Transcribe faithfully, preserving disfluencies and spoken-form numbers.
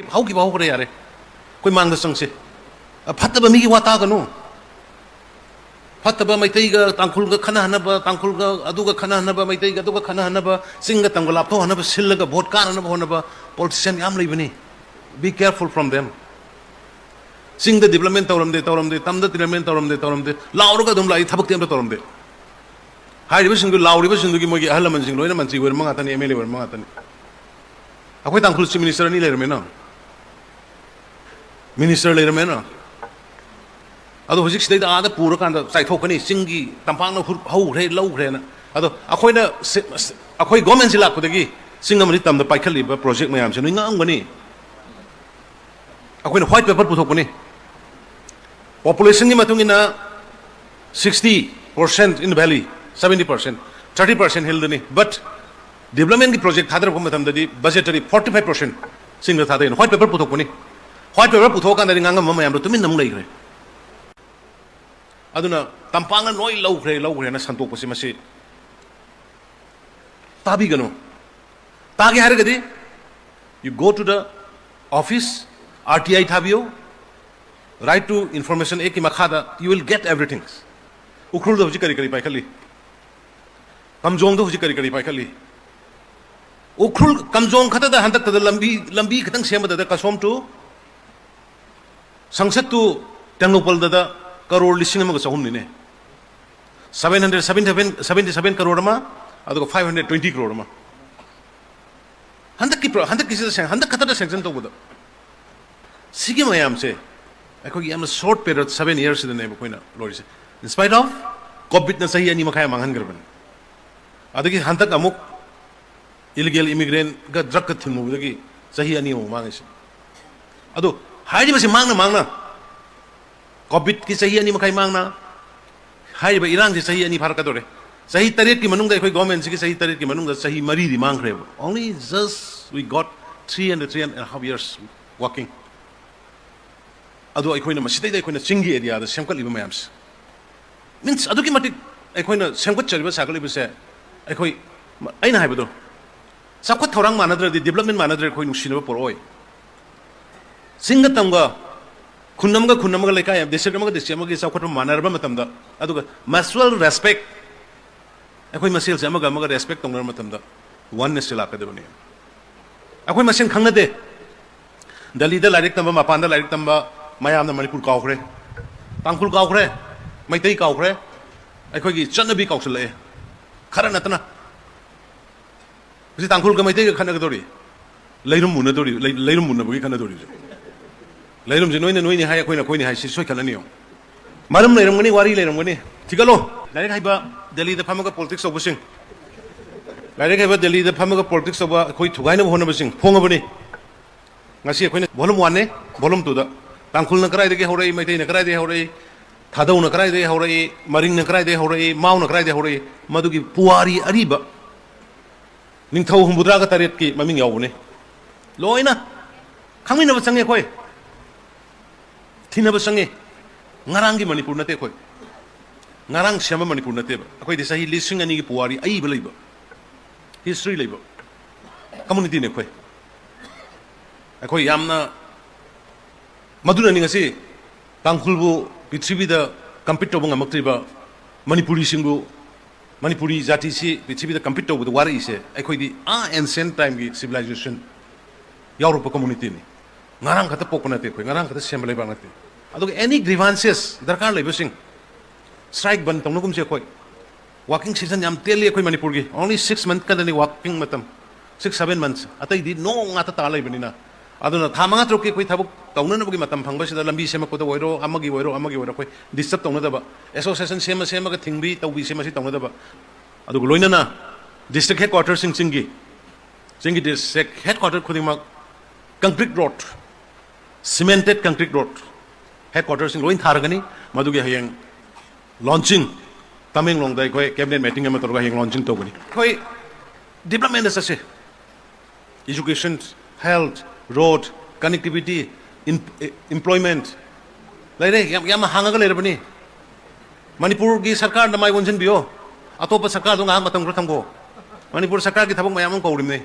ꯍꯧꯈꯤꯕ ꯍꯧꯈ꯭ꯔꯦ, ꯌꯥꯔꯦ꯫ ꯑꯩꯈꯣꯏ ꯃꯥꯡꯗ ꯆꯪꯁꯤ꯫ ꯑ, ꯐꯠꯇꯕ ꯃꯤꯒꯤ ꯋꯥ ꯇꯥꯒꯅꯨ꯫ ꯐꯠꯇꯕ ꯃꯩꯇꯩꯒ ꯇꯥꯡꯈꯨꯜꯒ ꯈꯠꯅꯍꯟꯅꯕ, ꯇꯥꯡꯈꯨꯜꯒ ꯑꯗꯨꯒ ꯈꯠꯅꯍꯟꯅꯕ, ꯃꯩꯇꯩꯒ ꯑꯗꯨꯒ ꯈꯠꯅꯍꯟꯅꯕ, ꯆꯤꯡꯒ ꯇꯝꯒ ꯂꯥꯞꯊꯣꯛꯍꯟꯅꯕ, ꯁꯤꯜꯂꯒ ꯚꯣꯠ ꯀꯥꯅꯅꯕ ꯍꯣꯠꯅꯕ politician ꯌꯥꯝ ꯂꯩꯕꯅꯤ꯫ Be careful from them. ꯆꯤꯡꯗ development ꯇꯧꯔꯝꯗꯦ, ꯇꯧꯔꯝꯗꯦ, ꯇꯝꯗ development ꯇꯧꯔꯝꯗꯦ, ꯇꯧꯔꯝꯗꯦ, ꯂꯥꯎꯔꯒ ꯑꯗꯨꯝ ꯂꯥꯛꯏ, ꯊꯕꯛꯇꯤ ꯑꯝꯇ ꯇꯧꯔꯝꯗꯦ꯫ ꯍꯥꯏꯔꯤꯕꯁꯤꯡꯗꯨ, ꯂꯥꯎꯔꯤꯕꯁꯤꯡꯗꯨꯒꯤ ꯃꯣꯏꯒꯤ ꯑꯍꯜ ꯂꯃꯟꯁꯤꯡ ꯂꯣꯏꯅ ꯃꯟꯇ꯭ꯔꯤ ꯑꯣꯏꯔꯝꯕ ꯉꯥꯛꯇꯅꯤ, ꯑꯦꯝ ꯑꯦꯜ ꯑꯦ ꯑꯣꯏꯔꯝꯕ ꯉꯥꯛꯇꯅꯤ꯫ ꯑꯩꯈꯣꯏ ꯇꯥꯡꯈꯨꯜ ꯆꯤꯐ ꯃꯤꯅꯤꯁꯇꯔ ꯑꯅꯤ ꯂꯩꯔꯝꯃꯦꯅ, ꯃꯤꯅꯤꯁꯇꯔ ꯂꯩꯔꯝꯃꯦꯅ꯫ ꯑꯗꯣ ꯍꯧꯖꯤꯛ ꯁꯤꯗꯩꯗ ꯑꯥꯗ ꯄꯨꯔꯀꯥꯟꯗ ꯆꯥꯏꯊꯣꯛꯀꯅꯤ, ꯆꯤꯡꯒꯤ ꯇꯝꯄꯥꯛꯅ ꯍꯨꯔ-, ꯍꯧꯈ꯭ꯔꯦ, ꯂꯧꯈ꯭ꯔꯦꯅ꯫ ꯑꯗꯣ ꯑꯩꯈꯣꯏꯅ ꯁꯤ-, ꯑꯩꯈꯣꯏ ꯒꯣꯔꯃꯦꯟꯁꯤ ꯂꯥꯛꯄꯗꯒꯤ ꯆꯤꯡ ꯑꯃꯗꯤ ꯇꯝꯗ ꯄꯥꯏꯈꯠꯂꯤꯕ ꯄ꯭ꯔꯣꯖꯦꯛ ꯃꯌꯥꯝꯁꯦ ꯅꯣꯏ ꯉꯛꯑꯝꯒꯅꯤ꯫ ꯑꯩꯈꯣꯏꯅ white paper ꯄꯨꯊꯣꯛꯄꯅꯤ꯫ ꯄꯣꯄꯨꯂꯦꯁꯟꯒꯤ ꯃꯇꯨꯡ ꯏꯟꯅ sixty percent in valley, seventy percent, thirty percent hillꯗꯅꯤ꯫ But developmentꯀꯤ project ꯊꯥꯗꯔꯛꯄ ꯃꯇꯝꯗꯗꯤ budgetary forty five percent ꯆꯤꯡꯗ ꯊꯥꯗꯩꯅ white paper ꯄꯨꯊꯣꯛꯄꯅꯤ꯫ White paper ꯄꯨꯊꯣꯛꯑꯀꯥꯟꯗꯗꯤ ꯉꯥꯡꯉꯝꯕ ꯃꯌꯥꯝꯗꯣ ꯇꯨꯃꯤꯟꯅ ꯑꯃꯨꯛ ꯂꯩꯈ꯭ꯔꯦ꯫ ꯑꯗꯨꯅ ꯇꯝꯄꯥꯛꯅ ꯂꯣꯏ ꯂꯧꯈ꯭ꯔꯦ, ꯂꯧꯈ꯭ꯔꯦꯅ ꯁꯟꯇꯣꯛꯄꯁꯤ ꯃꯁꯤ ꯇꯥꯕꯤꯒꯅꯨ꯫ ꯇꯥꯒꯦ ꯍꯥꯏꯔꯒꯗꯤ you go to the office, R T I ꯊꯥꯕꯤꯌꯨ, Right to Information Actꯀꯤ ꯃꯈꯥꯗ you will get everything. ꯎꯈ꯭ꯔꯨꯜꯗ ꯍꯧꯖꯤꯛ ꯀꯔꯤ ꯀꯔꯤ ꯄꯥꯏꯈꯠꯂꯤ? ꯀꯝꯖꯣꯡꯗ ꯍꯧꯖꯤꯛ ꯀꯔꯤ ꯀꯔꯤ ꯄꯥꯏꯈꯠꯂꯤ? ꯎꯈ꯭ꯔꯨꯜ ꯀꯝꯖꯣꯡ ꯈꯛꯇꯗ ꯍꯟꯗꯛꯇꯗ ꯂꯝꯕꯤ, ꯂꯝꯕꯤ ꯈꯛꯇꯪ ꯁꯦꯝꯕꯗꯗ ꯀꯁꯣꯝ to ꯁꯪꯁꯠ to ꯇꯦꯡꯅꯧꯄꯜꯗꯗ ꯀꯔꯣꯔ ꯂꯤꯁꯤꯡ ꯑꯃꯒ ꯆꯍꯨꯝꯅꯤꯅꯦ꯫ Seven hundred seventy seven, seventy seven crore ꯑꯃ, ꯑꯗꯨꯒ five hundred twenty ꯀꯔꯣꯔ ꯑꯃ꯫ ꯍꯟꯗꯛꯀꯤ ꯄ꯭ꯔꯣ-, ꯍꯟꯗꯛꯀꯤꯁꯤꯗ ꯁꯦꯡ-, ꯍꯟꯗꯛ ꯈꯛꯇꯗ sanction ꯇꯧꯕꯗ꯫ ꯁꯤꯒꯤ ꯃꯌꯥꯝꯁꯦ ꯑꯩꯈꯣꯏꯒꯤ ꯌꯥꯝꯅ short period seven yearsꯁꯤꯗꯅꯦꯕ ꯑꯩꯈꯣꯏꯅ ꯂꯣꯏꯔꯤꯁꯦ꯫ In spite of COVIDꯅ ꯆꯍꯤ ꯑꯅꯤ ꯃꯈꯥꯏ ꯃꯥꯡꯍꯟꯈ꯭ꯔꯕꯅꯤ꯫ ꯑꯗꯒꯤ ꯍꯟꯗꯛ ꯑꯃꯨꯛ illegal immigrantꯒ drugꯀ ꯊꯤꯡꯉꯨꯕꯗꯒꯤ ꯆꯍꯤ ꯑꯅꯤ ꯑꯃꯨꯛ ꯃꯥꯡꯉꯤꯁꯦ꯫ ꯑꯗꯣ ꯍꯥꯏꯔꯤꯕꯁꯤ ꯃꯥꯡꯅ ꯃꯥꯡꯅ COVIDꯀꯤ ꯆꯍꯤ ꯑꯅꯤ ꯃꯈꯥꯏ ꯃꯥꯡꯅ ꯍꯥꯏꯔꯤꯕ ꯏꯔꯥꯡꯁꯤ ꯆꯍꯤ ꯑꯅꯤ ꯐꯥꯔꯛꯀꯗꯧꯔꯦ꯫ ꯆꯍꯤ ꯇꯔꯦꯠꯀꯤ ꯃꯅꯨꯡꯗ, ꯑꯩꯈꯣꯏ governmentꯁꯤꯒꯤ ꯆꯍꯤ ꯇꯔꯦꯠꯀꯤ ꯃꯅꯨꯡꯗ ꯆꯍꯤ ꯃꯔꯤꯗꯤ ꯃꯥꯡꯈ꯭ꯔꯦꯕ꯫ Only just we got three and three and a half years working. ꯑꯗꯣ ꯑꯩꯈꯣꯏꯅ ꯃꯁꯤꯗꯩꯗ ꯑꯩꯈꯣꯏꯅ ꯆꯤꯡꯒꯤ areaꯗ ꯁꯦꯝꯒꯠꯂꯤꯕ ꯃꯌꯥꯝꯁꯦ, means ꯑꯗꯨꯛꯀꯤ ꯃꯇꯤꯛ ꯑꯩꯈꯣꯏꯅ ꯁꯦꯝꯒꯠꯆꯔꯤꯕ, ꯁꯥꯒꯠꯂꯤꯕꯁꯦ, ꯑꯩꯈꯣꯏ, ꯑꯩꯅ ꯍꯥꯏꯕꯗꯣ, ꯆꯥꯎꯈꯠ ꯊꯧꯔꯥꯡ ꯃꯥꯟꯅꯗ꯭ꯔꯗꯤ, development ꯃꯥꯟꯅꯗ꯭ꯔꯗꯤ ꯑꯩꯈꯣꯏ ꯅꯨꯡꯁꯤꯅꯕ ꯄꯣꯔꯛꯑꯣꯏ꯫ ꯆꯤꯡꯒ ꯇꯝꯒ, ꯈꯨꯟ ꯑꯃꯒ ꯈꯨꯟ ꯑꯃꯒ, ꯂꯩꯀꯥꯏ, district ꯑꯃꯒ district ꯑꯃꯒꯤ ꯆꯥꯎꯈꯠꯄ ꯃꯥꯟꯅꯔꯕ ꯃꯇꯝꯗ, ꯑꯗꯨꯒ mutual respect, ꯑꯩꯈꯣꯏ ꯃꯁꯦꯜꯁꯦ ꯑꯃꯒ ꯑꯃꯒ respect ꯇꯧꯅꯔꯕ ꯃꯇꯝꯗ oneness ꯁꯦ ꯂꯥꯛꯀꯗꯕꯅꯤ꯫ ꯑꯩꯈꯣꯏ ꯃꯁꯦꯟ ꯈꯪꯅꯗꯦ꯫ ꯗꯦꯜꯂꯤꯗ ꯂꯥꯏꯔꯤꯛ ꯇꯝꯕ, ꯃꯄꯥꯟꯗ ꯂꯥꯏꯔꯤꯛ ꯇꯝꯕ ꯃꯌꯥꯝꯅ ꯃꯅꯤꯄꯨꯔ ꯀꯥꯎꯈ꯭ꯔꯦ, ꯇꯥꯡꯈꯨꯜ ꯀꯥꯎꯈ꯭ꯔꯦ, ꯃꯩꯇꯩ ꯀꯥꯎꯈ꯭ꯔꯦ, ꯑꯩꯈꯣꯏꯒꯤ ꯆꯠꯅꯕꯤ ꯀꯥꯎꯁꯤꯜꯂꯛꯑꯦ꯫ ꯈꯔ ꯅꯠꯇꯅ ꯍꯧꯖꯤꯛ ꯇꯥꯡꯈꯨꯜꯒ ꯃꯩꯇꯩꯒ ꯈꯠꯅꯒꯗꯧꯔꯤ, ꯂꯩꯔꯨꯝ ꯃꯨꯟꯅꯗꯧꯔꯤ, ꯂꯩ-, ꯂꯩꯔꯨꯝ ꯃꯨꯟꯅꯕꯒꯤ ꯈꯠꯅꯗꯧꯔꯤꯁꯦ꯫ ꯂꯩꯔꯨꯝꯁꯦ ꯅꯣꯏꯅ ꯅꯣꯏꯅꯤ ꯍꯥꯏ, ꯑꯩꯈꯣꯏꯅ ꯑꯩꯈꯣꯏꯅꯤ ꯍꯥꯏ, ꯁꯤ ꯁꯣꯏꯈꯠꯂꯅꯤ ꯌꯦꯡꯉꯣ꯫ ꯃꯔꯝ ꯂꯩꯔꯝꯒꯅꯤ, ꯋꯥꯔꯤ ꯂꯩꯔꯝꯒꯅꯤ, ꯊꯤꯒꯠꯂꯣ꯫ ꯂꯥꯏꯔꯤꯛ ꯍꯩꯕ ꯗꯦꯜꯂꯤꯗ ꯐꯝꯃꯒ politics ꯇꯧꯕꯁꯤꯡ, ꯂꯥꯏꯔꯤꯛ ꯍꯩꯕ ꯗꯦꯜꯂꯤꯗ ꯐꯝꯃꯒ politics ꯇꯧꯕ ꯑꯩꯈꯣꯏ ꯊꯨꯒꯥꯏꯅꯕ ꯍꯣꯠꯅꯕꯁꯤꯡ ꯐꯣꯡꯉꯕꯅꯤ꯫ ꯉꯁꯤ ꯑꯩꯈꯣꯏꯅ volume one ꯅꯦ, volume two ꯗ ꯇꯥꯡꯈꯨꯜꯅ ꯀꯗꯥꯏꯗꯒꯤ ꯍꯧꯔꯛꯏ, ꯃꯩꯇꯩꯅ ꯀꯗꯥꯏꯗꯒꯤ ꯍꯧꯔꯛꯏ, ꯊꯥꯗꯧꯅ ꯀꯗꯥꯏꯗꯒꯤ ꯍꯧꯔꯛꯏ, ꯃꯔꯤꯡꯅ ꯀꯗꯥꯏꯗꯒꯤ ꯍꯧꯔꯛꯏ, ꯃꯥꯎꯅ ꯀꯗꯥꯏꯗꯒꯤ ꯍꯧꯔꯛꯏ, ꯃꯗꯨꯒꯤ ꯄꯨꯋꯥꯔꯤ ꯑꯔꯤꯕ ꯅꯤꯡꯊꯧ ꯍꯨꯝꯐꯨꯇꯔꯥꯒ ꯇꯔꯦꯠꯀꯤ ꯃꯃꯤꯡ ꯌꯥꯎꯕꯅꯤ꯫ ꯂꯣꯏꯅ ꯈꯪꯃꯤꯟꯅꯕ ꯆꯪꯉꯦ ꯑꯩꯈꯣꯏ꯫ ꯊꯤꯅꯕ ꯆꯪꯉꯦ꯫ ꯉꯔꯥꯡꯒꯤ ꯃꯅꯤꯄꯨꯔ ꯅꯠꯇꯦ ꯑꯩꯈꯣꯏ꯫ ꯉꯔꯥꯡ ꯁꯦꯝꯕ ꯃꯅꯤꯄꯨꯔ ꯅꯠꯇꯦꯕ꯫ ꯑꯩꯈꯣꯏꯗꯤ ꯆꯍꯤ ꯂꯤꯁꯤꯡ ꯑꯅꯤꯒꯤ ꯄꯨꯋꯥꯔꯤ ꯑꯏꯕ ꯂꯩꯕ, history ꯂꯩꯕ community ꯅꯦ ꯑꯩꯈꯣꯏ꯫ ꯑꯩꯈꯣꯏ ꯌꯥꯝꯅ, ꯃꯗꯨꯅꯅꯤ ꯉꯁꯤ ꯇꯥꯡꯈꯨꯜꯕꯨ ꯄ꯭ꯔꯤꯊꯤꯕꯤꯗ compete ꯇꯧꯕ ꯉꯝꯃꯛꯇ꯭ꯔꯤꯕ, ꯃꯅꯤꯄꯨꯔꯤꯁꯤꯡꯕꯨ, ꯃꯅꯤꯄꯨꯔꯤ ꯖꯥꯇꯤꯁꯤ ꯄ꯭ꯔꯤꯊꯤꯕꯤꯗ compete ꯇꯧꯕꯗ ꯋꯥꯔꯛꯏꯁꯦ꯫ ꯑꯩꯈꯣꯏꯗꯤ ꯑꯥ ancient time ꯒꯤ civilization ꯌꯥꯎꯔꯛꯄ community ꯅꯤ꯫ ꯉꯔꯥꯡ ꯈꯛꯇ ꯄꯣꯛꯄ ꯅꯠꯇꯦ ꯑꯩꯈꯣꯏ, ꯉꯔꯥꯡ ꯈꯛꯇ ꯁꯦꯝꯕ ꯂꯩꯕꯥꯛ ꯅꯠꯇꯦ꯫ ꯑꯗꯨꯒ any grievances ꯗꯔꯀꯥꯔ ꯂꯩꯕꯁꯤꯡ, strike ꯕꯟ ꯇꯧꯅꯒꯨꯝꯁꯦ ꯑꯩꯈꯣꯏ꯫ Working season ꯌꯥꯝ ꯇꯦꯜꯂꯤ ꯑꯩꯈꯣꯏ ꯃꯅꯤꯄꯨꯔꯒꯤ, only six month ꯈꯛꯇꯅꯤ working ꯃꯇꯝ, six seven months, ꯑꯇꯩꯗꯤ ꯅꯣꯡ ꯉꯥꯛꯇ ꯇꯥ ꯂꯩꯕꯅꯤꯅ꯫ ꯑꯗꯨꯅ ꯊꯥ ꯃꯉꯥ ꯇꯔꯨꯛꯀꯤ ꯑꯩꯈꯣꯏ ꯊꯕꯛ ꯇꯧꯅꯅꯕꯒꯤ ꯃꯇꯝ ꯐꯪꯕꯁꯤꯗ ꯂꯝꯕꯤ ꯁꯦꯝꯃꯛꯄꯗ ꯑꯣꯏꯔꯣ, ꯑꯃꯒꯤ ꯑꯣꯏꯔꯣ, ꯑꯃꯒꯤ ꯑꯣꯏꯔꯣ, ꯑꯩꯈꯣꯏ disturb ꯇꯧꯅꯗꯕ, association ꯁꯦꯝꯃ ꯁꯦꯝꯃꯒ ꯊꯤꯡꯕꯤ ꯇꯧꯕꯤꯁꯦ ꯃꯁꯤ ꯇꯧꯅꯗꯕ꯫ ꯑꯗꯨꯒ ꯂꯣꯏꯅꯅ district headquarter ꯁꯤꯡ ꯆꯤꯡꯒꯤ, ꯆꯤꯡꯒꯤ district headquarter ꯈꯨꯗꯤꯡꯃꯛ concrete road, cemented concrete road headquarter ꯁꯤꯡ ꯂꯣꯏ ꯊꯥꯔꯒꯅꯤ꯫ ꯃꯗꯨꯒꯤ ꯍꯌꯦꯡ launching, ꯇꯃꯦꯡꯂꯣꯡꯗ ꯑꯩꯈꯣꯏ cabinet meeting ꯑꯃ ꯇꯧꯔꯒ ꯍꯌꯦꯡ launching ꯇꯧꯒꯅꯤ꯫ ꯑꯩꯈꯣꯏ development ꯗ ꯆꯠꯁꯦ꯫ Education, health, road, connectivity, em-, employment ꯂꯩꯔꯦ, ꯌꯥꯝ, ꯌꯥꯝ ꯍꯥꯡꯉꯒ ꯂꯩꯔꯕꯅꯤ꯫ ꯃꯅꯤꯄꯨꯔꯒꯤ ꯁꯔꯀꯥꯔꯗ ꯃꯥꯏ ꯑꯣꯟꯁꯤꯟꯕꯤꯌꯣ꯫ ꯑꯇꯣꯞꯄ ꯁꯔꯀꯥꯔꯗꯣ ꯉꯥꯏꯍꯥꯛ ꯃꯇꯝ ꯈꯔ ꯊꯝꯈꯣ꯫ ꯃꯅꯤꯄꯨꯔ ꯁꯔꯀꯥꯔꯒꯤ ꯊꯕꯛ ꯃꯌꯥꯝ ꯑꯃ ꯀꯧꯔꯤꯕꯅꯤ꯫